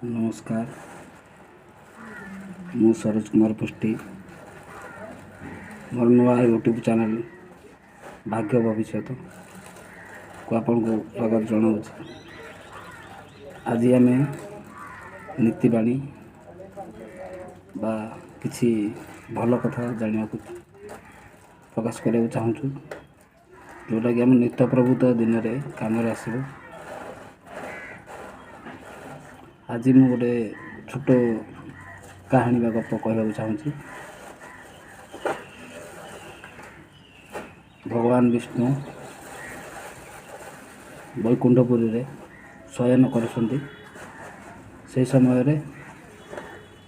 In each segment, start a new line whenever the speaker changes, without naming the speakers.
ନମସ୍କାର, ମୁଁ ସରୋଜ କୁମାର ପୃଷ୍ଟି। ମୋର ନୂଆ ୟୁଟ୍ୟୁବ୍ ଚ୍ୟାନେଲ୍ ଭାଗ୍ୟ ଭବିଷ୍ୟତକୁ ଆପଣଙ୍କୁ ସ୍ୱାଗତ ଜଣାଉଛି। ଆଜି ଆମେ ନୀତିବାଣୀ ବା କିଛି ଭଲ କଥା ଜାଣିବାକୁ ପ୍ରକାଶ କରିବାକୁ ଚାହୁଁଛୁ, ଯେଉଁଟାକି ଆମ ନିତ୍ୟ ପ୍ରଭୃତ ଦିନରେ କାମରେ ଆସିବ। ଆଜି ମୁଁ ଗୋଟେ ଛୋଟ କାହାଣୀ ବା ଗପ କହିବାକୁ ଚାହୁଁଛି। ଭଗବାନ ବିଷ୍ଣୁ ବୈକୁଣ୍ଠପୁରୀରେ ଶୟନ କରୁଛନ୍ତି। ସେହି ସମୟରେ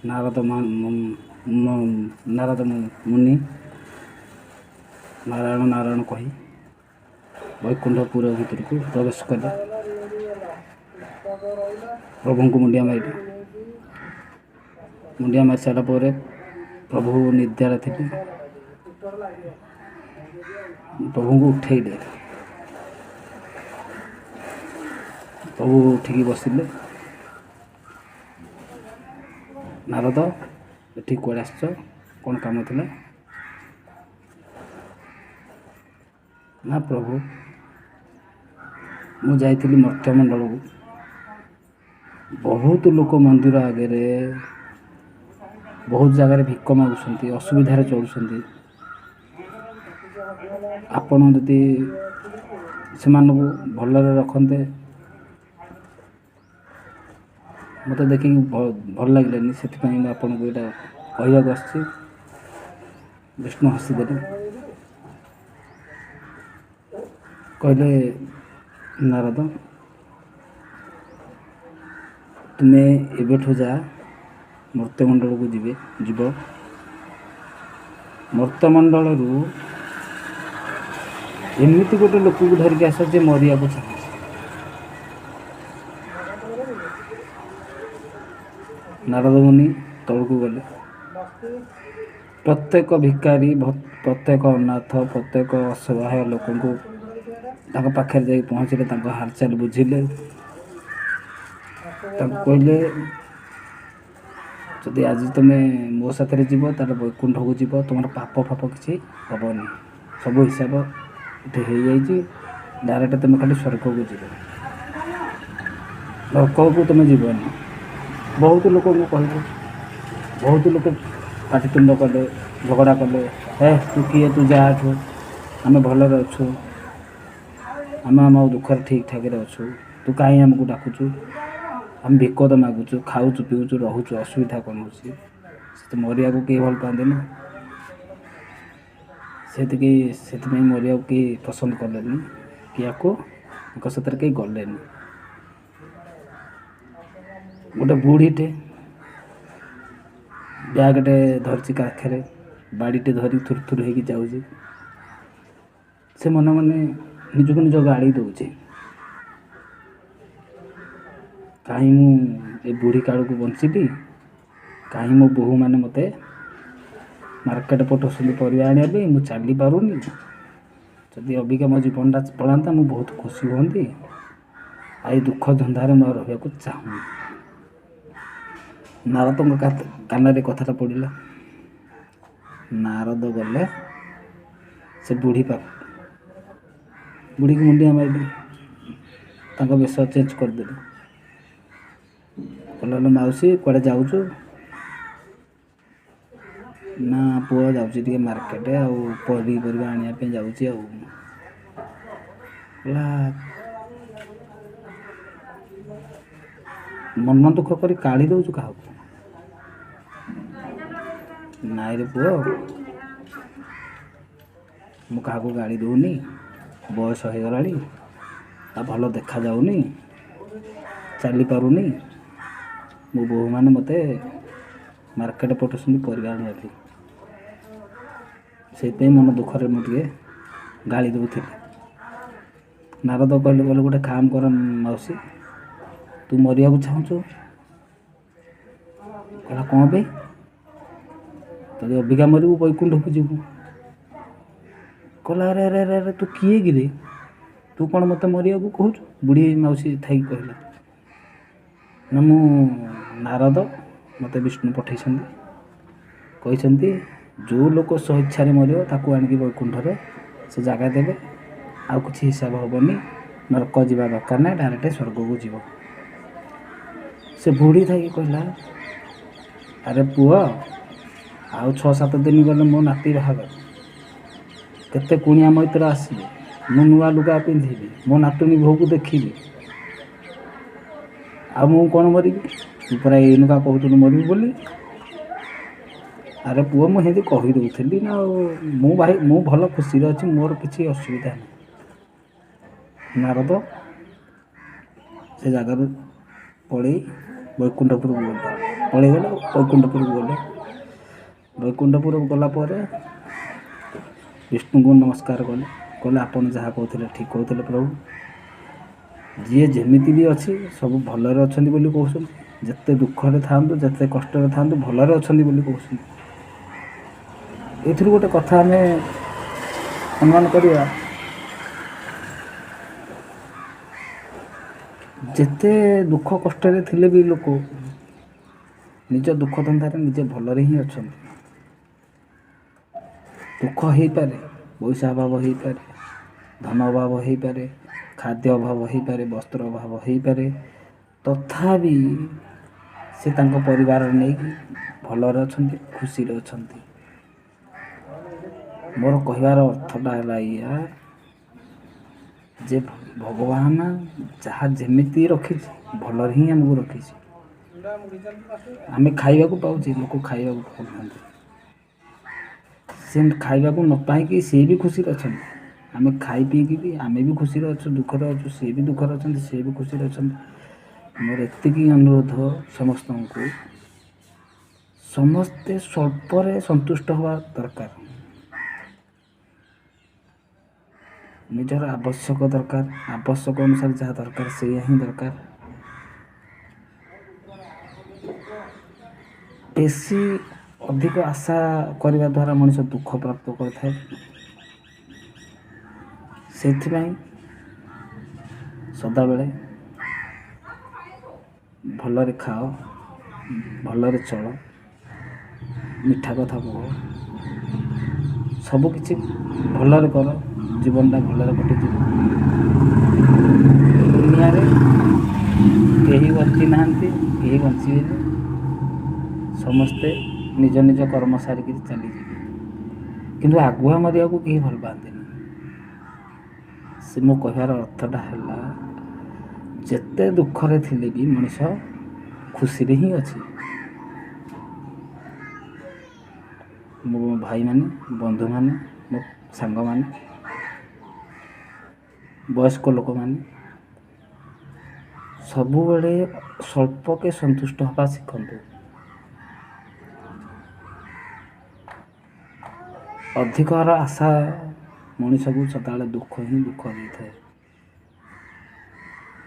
ନାରଦ ନାରଦ ମୁନି ନାରାୟଣ ନାରାୟଣ କହି ବୈକୁଣ୍ଠପୁର ଭିତରକୁ ପ୍ରବେଶ କଲେ। ପ୍ରଭୁଙ୍କୁ ମୁଣ୍ଡିଆ ମାରିଲେ। ମୁଣ୍ଡିଆ ମାରି ସାରିଲା ପରେ ପ୍ରଭୁ ନିଦ୍ରାରେ ଥିଲେ, ପ୍ରଭୁଙ୍କୁ ଉଠେଇଲେ। ପ୍ରଭୁ ଉଠିକି ବସିଲେ। ନାରଦ, ଏଠି କୁଆଡ଼େ ଆସିଛ, କ'ଣ କାମ ଥିଲା? ନା ପ୍ରଭୁ, ମୁଁ ଯାଇଥିଲି ମର୍ତ୍ତ୍ୟମଣ୍ଡଳକୁ। ବହୁତ ଲୋକ ମନ୍ଦିର ଆଗରେ ବହୁତ ଜାଗାରେ ଭିକ ମାଗୁଛନ୍ତି, ଅସୁବିଧାରେ ଚଳୁଛନ୍ତି। ଆପଣ ଯଦି ସେମାନଙ୍କୁ ଭଲରେ ରଖନ୍ତେ, ମୋତେ ଦେଖିକି ଭଲ ଲାଗିଲାନି, ସେଥିପାଇଁ ମୁଁ ଆପଣଙ୍କୁ ଏଇଟା କହିବାକୁ ଆସିଛି। ବିଷ୍ଣୁ ହସିଦେଲେ, କହିଲେ, ନାରଦ, ତୁମେ ଏବେଠୁ ଯା, ମର୍ତ୍ତ୍ୟମଣ୍ଡଳକୁ ଯିବ। ମର୍ତ୍ତ୍ୟମଣ୍ଡଳରୁ ଏମିତି ଗୋଟେ ଲୋକକୁ ଧରିକି ଆସ ଯେ ମରିବାକୁ ଚାହୁଁଛି। ନାରଦ ମୁନି ତଳକୁ ଗଲେ। ପ୍ରତ୍ୟେକ ଭିକାରୀ, ପ୍ରତ୍ୟେକ ଅନାଥ, ପ୍ରତ୍ୟେକ ଅସହାୟ ଲୋକଙ୍କୁ ତାଙ୍କ ପାଖରେ ଯାଇ ପହଞ୍ଚିଲେ, ତାଙ୍କ ହାଲଚାଲ ବୁଝିଲେ। ତାଙ୍କୁ କହିଲେ, ଯଦି ଆଜି ତୁମେ ମୋ ସାଥିରେ ଯିବ, ତାହେଲେ ବୈକୁଣ୍ଠକୁ ଯିବ, ତୁମର ପାପ ଫାପ କିଛି ହେବନି, ସବୁ ହିସାବ ଏଠି ହେଇଯାଇଛି, ଡାଇରେକ୍ଟ ତୁମେ ଖାଲି ସ୍ୱର୍ଗକୁ ଯିବ, ନରକକୁ ତୁମେ ଯିବନି। ବହୁତ ଲୋକଙ୍କୁ କହିଲେ, ବହୁତ ଲୋକ ପାଟିତୁଣ୍ଡ କଲେ, ଝଗଡ଼ା କଲେ। ହେ, ତୁ କିଏ, ତୁ ଯା ଏଠୁ, ଆମେ ଭଲରେ ଅଛୁ, ଆମେ ଆମ ଦୁଃଖରେ ଠିକ୍ ଠାକ୍ରେ ଅଛୁ, ତୁ କାହିଁ ଆମକୁ ଡାକୁଛୁ? ଆମେ ଭିକ ତ ମାଗୁଛୁ, ଖାଉଛୁ, ପିଉଛୁ, ରହୁଛୁ, ଅସୁବିଧା କ'ଣ ହେଉଛି? ସେ ତ ମରିବାକୁ କେହି ଭଲ ପାଆନ୍ତିନି, ସେତିକି ସେଥିପାଇଁ ମରିବାକୁ କେହି ପସନ୍ଦ କଲେନି କି ୟାକୁ ତାଙ୍କ ସାଥିରେ କେହି ଗଲେନି। ଗୋଟେ ବୁଢ଼ୀଟେ ବ୍ୟାଗ୍ଟେ ଧରିଛି କାଖରେ, ବାଡ଼ିଟେ ଧରି ଥୁର ଥୁର ହେଇକି ଯାଉଛି। ସେ ମନେ ମନେ ନିଜକୁ ନିଜ ଗାଳି ଦେଉଛି, କାହିଁ ମୁଁ ଏ ବୁଢ଼ୀ କାଳକୁ ବଞ୍ଚିଲି? କାହିଁ ମୋ ବୋହୂମାନେ ମୋତେ ମାର୍କେଟ ପଠାଉଛନ୍ତି ପରିବା ଆଣିବା ପାଇଁ, ମୁଁ ଚାଲି ପାରୁନି। ଯଦି ଅବିକା ମୋ ଜୀବନଟା ପଳାନ୍ତା, ମୁଁ ବହୁତ ଖୁସି ହୁଅନ୍ତି। ଆଉ ଏଇ ଦୁଃଖ ଧନ୍ଦାରେ ମୁଁ ଆଉ ରହିବାକୁ ଚାହୁଁନି। ନାରଦଙ୍କ କାନରେ କଥାଟା ପଡ଼ିଲା। ନାରଦ ଗଲେ ସେ ବୁଢ଼ୀ ପାଖକୁ। ବୁଢ଼ୀକୁ ମୁଣ୍ଡିଆ ମାରିଲେ, ତାଙ୍କ ବେଶ ଚେଞ୍ଜ କରିଦେଲେ। କହିଲେ, ମାଉସୀ, କୁଆଡ଼େ ଯାଉଛୁ? ନା ପୁଅ, ଯାଉଛି ଟିକେ ମାର୍କେଟ ଆଉ ପନିପରିବା ଆଣିବା ପାଇଁ ଯାଉଛି। ଆଉ କହିଲା, ମନ ଦୁଃଖ କରି କାଢ଼ି ଦେଉଛୁ କାହାକୁ? ନାଇଁରେ ପୁଅ, ମୁଁ କାହାକୁ ଗାଳି ଦେଉନି, ବୟସ ହେଇଗଲାଣି ଆଉ ଭଲ ଦେଖାଯାଉନି, ଚାଲିପାରୁନି, ମୋ ବୋହୂମାନେ ମୋତେ ମାର୍କେଟ ପଠାଉଛନ୍ତି ପରିବା ଆଣିବା ପାଇଁ, ସେଇଥିପାଇଁ ମନ ଦୁଃଖରେ ମୁଁ ଟିକେ ଗାଳି ଦେଉଥିଲି। ନାରଦ କହିଲେ, ଗୋଟେ କାମ କର ମାଉସୀ, ତୁ ମରିବାକୁ ଚାହୁଁଛୁ? କହିଲା, କ'ଣ ପାଇଁ? ଯଦି ଅବିକା ମରିବୁ, ବୈକୁଣ୍ଠକୁ ଯିବୁ। କହିଲା, ଆରେ ଆରେ ଆରେ ଆରେ, ତୁ କିଏ କିରେ? ତୁ କ'ଣ ମୋତେ ମରିବାକୁ କହୁଛୁ? ବୁଢ଼ୀ ମାଉସୀ ଥାଇକି କହିଲା, ନା ମୁଁ ନାରଦ, ମୋତେ ବିଷ୍ଣୁ ପଠେଇଛନ୍ତି, କହିଛନ୍ତି ଯେଉଁ ଲୋକ ସ୍ୱଇଚ୍ଛାରେ ମରିବ ତାକୁ ଆଣିକି ବୈକୁଣ୍ଠରେ ସେ ଜାଗା ଦେବେ, ଆଉ କିଛି ହିସାବ ହେବନି, ନର୍କ ଯିବା ଦରକାର ନାହିଁ, ଡାଇରେକ୍ଟ ସ୍ୱର୍ଗକୁ ଯିବ। ସେ ବୁଢ଼ୀ ଥାଇକି କହିଲା, ଆରେ ପୁଅ, ଆଉ 6-7 ଦିନ ଗଲେ ମୋ ନାତି ବାହାଘର, କେତେ କୁଣିଆ ମୈତ୍ର ଆସିବେ, ମୁଁ ନୂଆ ଲୁଗା ପିନ୍ଧିବି, ମୋ ନାତୁଣୀ ବୋହୂକୁ ଦେଖିବି, ଆଉ ମୁଁ କ'ଣ ମରିବି? ତୁ ପରା ଏଇନୁକା କହୁଥିଲୁ ମରିବି ବୋଲି। ଆରେ ପୁଅ, ମୁଁ ସେମିତି କହିଦେଉଥିଲି ନା ଆଉ, ମୁଁ ଭାଇ ମୁଁ ଭଲ ଖୁସିରେ ଅଛି, ମୋର କିଛି ଅସୁବିଧା ନାହିଁ। ନାରଦ ସେ ଜାଗାରୁ ପଳେଇ ବୈକୁଣ୍ଠପୁରକୁ ଗଲେ, ପଳେଇଗଲେ ବୈକୁଣ୍ଠପୁରକୁ ଗଲେ। ବୈକୁଣ୍ଠପୁରକୁ ଗଲା ପରେ ବିଷ୍ଣୁଙ୍କୁ ନମସ୍କାର କଲେ, କହିଲେ ଆପଣ ଯାହା କହୁଥିଲେ ଠିକ୍ କହୁଥିଲେ ପ୍ରଭୁ, ଯିଏ ଯେମିତି ବି ଅଛି ସବୁ ଭଲରେ ଅଛନ୍ତି ବୋଲି କହୁଛନ୍ତି, ଯେତେ ଦୁଃଖରେ ଥାଆନ୍ତୁ ଯେତେ କଷ୍ଟରେ ଥାଆନ୍ତୁ ଭଲରେ ଅଛନ୍ତି ବୋଲି କହୁଛନ୍ତି। ଏଥିରୁ ଗୋଟେ କଥା ଆମେ ଅନୁମାନ କରିବା, ଯେତେ ଦୁଃଖ କଷ୍ଟରେ ଥିଲେ ବି ଲୋକ ନିଜ ଦୁଃଖ ଧନ୍ଦାରେ ନିଜେ ଭଲରେ ହିଁ ଅଛନ୍ତି। ଦୁଃଖ ହେଇପାରେ, ପଇସା ଅଭାବ ହେଇପାରେ, ଧନ ଅଭାବ ହେଇପାରେ, ଖାଦ୍ୟ ଅଭାବ ହେଇପାରେ, ବସ୍ତ୍ର ଅଭାବ ହେଇପାରେ, ତଥାପି ସେ ତାଙ୍କ ପରିବାର ନେଇକି ଭଲରେ ଅଛନ୍ତି, ଖୁସିରେ ଅଛନ୍ତି। ମୋର କହିବାର ଅର୍ଥଟା ହେଲା ଏଇଆ ଯେ ଭଗବାନ ଯାହା ଯେମିତି ରଖିଛି ଭଲରେ ହିଁ ଆମକୁ ରଖିଛି। ଆମେ ଖାଇବାକୁ ପାଉଛେ, ଲୋକ ଖାଇବାକୁ ପାଉନାହାନ୍ତି, ସେ ଖାଇବାକୁ ନ ପାଇକି ସିଏ ବି ଖୁସିରେ ଅଛନ୍ତି। ଆମେ ଖାଇ ପିଇକି ବି ଆମେ ବି ଖୁସିରେ ଅଛୁ, ଦୁଃଖରେ ଅଛୁ, ସିଏ ବି ଦୁଃଖରେ ଅଛନ୍ତି, ସିଏ ବି ଖୁସିରେ ଅଛନ୍ତି। ମୋର ଏତିକି ଅନୁରୋଧ ସମସ୍ତଙ୍କୁ, ସମସ୍ତେ ସ୍ୱଳ୍ପରେ ସନ୍ତୁଷ୍ଟ ହେବା ଦରକାର। ନିଜର ଆବଶ୍ୟକ ଦରକାର, ଆବଶ୍ୟକ ଅନୁସାରେ ଯାହା ଦରକାର ସେଇଆ ହିଁ ଦରକାର। ବେଶୀ ଅଧିକ ଆଶା କରିବା ଦ୍ୱାରା ମଣିଷ ଦୁଃଖ ପ୍ରାପ୍ତ କରିଥାଏ। ସେଥିପାଇଁ ସଦାବେଳେ ଭଲରେ ଖାଅ, ଭଲରେ ଚଳ, ମିଠା କଥା କୁହ, ସବୁକିଛି ଭଲରେ କର, ଜୀବନଟା ଭଲରେ କଟିଯିବ। ଦୁନିଆରେ କେହି ବଞ୍ଚି ନାହାନ୍ତି, କେହି ବଞ୍ଚିବେନି, ସମସ୍ତେ ନିଜ ନିଜ କର୍ମ ସାରିକିରି ଚାଲିଯିବେ, କିନ୍ତୁ ଆଗୁଆ ମରିବାକୁ କେହି ଭଲ ପାଆନ୍ତିନି। ସେ ମୋ କହିବାର ଅର୍ଥଟା ହେଲା, ଯେତେ ଦୁଃଖରେ ଥିଲେ ବି ମଣିଷ ଖୁସିରେ ହିଁ ଅଛି। ମୋ ଭାଇମାନେ, ବନ୍ଧୁମାନେ, ମୋ ସାଙ୍ଗମାନେ, ବୟସ୍କ ଲୋକମାନେ ସବୁବେଳେ ସ୍ୱଳ୍ପକେ ସନ୍ତୁଷ୍ଟ ହେବା ଶିଖନ୍ତୁ। ଅଧିକର ଆଶା ମଣିଷକୁ ସଦାବେଳେ ଦୁଃଖ ହିଁ ଦୁଃଖ ଦେଇଥାଏ।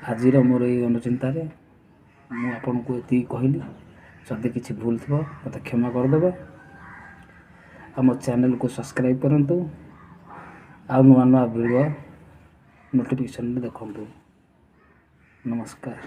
ଆଜିର ମୋର ଏଇ ଅନୁଚିନ୍ତାରେ ମୁଁ ଆପଣଙ୍କୁ ଏତିକି କହିଲି। ଯଦି କିଛି ଭୁଲ ଥିବ ମୋତେ କ୍ଷମା କରିଦେବେ। ଆଉ ମୋ ଚ୍ୟାନେଲକୁ ସବସ୍କ୍ରାଇବ୍ କରନ୍ତୁ, ଆଉ ନୂଆ ନୂଆ ଭିଡ଼ିଓ ନୋଟିଫିକେସନ୍ରେ ଦେଖନ୍ତୁ। ନମସ୍କାର।